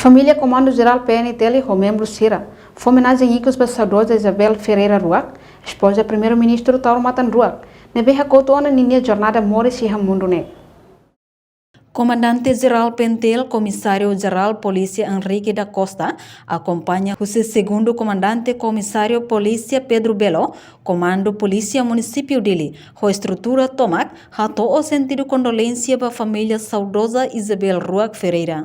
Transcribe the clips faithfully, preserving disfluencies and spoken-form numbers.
Família Komandu Jerál P N T L ho membru sira fó omenajen ikus ba saudoza Isabel Ferreira Ruak, espoza Primeiru-Ministru Taur Matan Ruak, ne'ebé hakotu ona ninia jornada moris iha mundu ne'e. Komandante Jerál P N T L, Komisáriu Jerál Polísia Henrique da Costa, akompaña husi Segundu Komandante Komisáriu Polísia Pedro Belo, Komandu Polísia Munisípiu Dili, ho estrutura tomak, hato'o sentidu kondolénsia ba família saudoza Isabel Ruak Ferreira.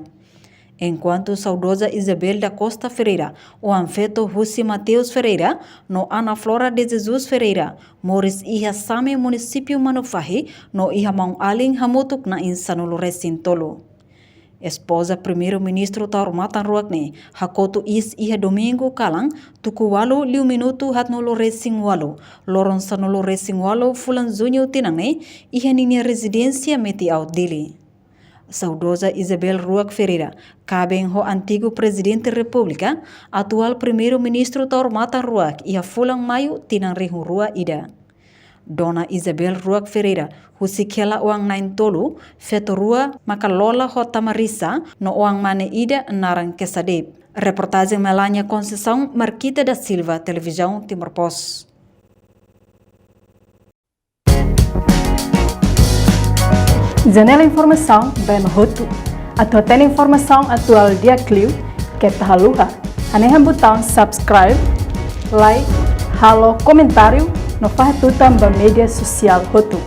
Enkuantu saudoza Isabel da Costa Ferreira, oan-feto husi Mateus Ferreira no Ana Flora de Jesus Ferreira, moris iha Same, Munisípiu Manufahi, no iha maun-alin hamutuk na'in sanulu-resin-tolu. Espoza Primeiru-Ministru Taur Matan Ruak ne'e hakotu iis iha Domingu kalan, tuku ualu liu minutu haatnulu-resin-ualu, loron sanulu-resin-ualu fulan Juñu tinan ne'e, iha ninia rezidénsia Meti-Aut Dili. Saudoza Isabel Ruak Ferreira, kaben ho antigu Prezidente Repúblika, atuál Primeiru-Ministru Taur Matan Ruak iha fulan Maiu tinan rihun rua ida. Dona Isabel Ruak Ferreira husik hela oan na'in-tolu, feto rua Makalola ho Tamarisa, no oan-mane ida naran Quesadeb. Reportajen Melania Conceição, Marquita da Silva, Televizaun Timor Post. Janela informasaun ba ema hotu. Atu hatene informasaun atuál di'ak liu, keta haluha hanehan butaun subscribe, like, halo komentáriu, no fahe tutan ba média sosiál hotu.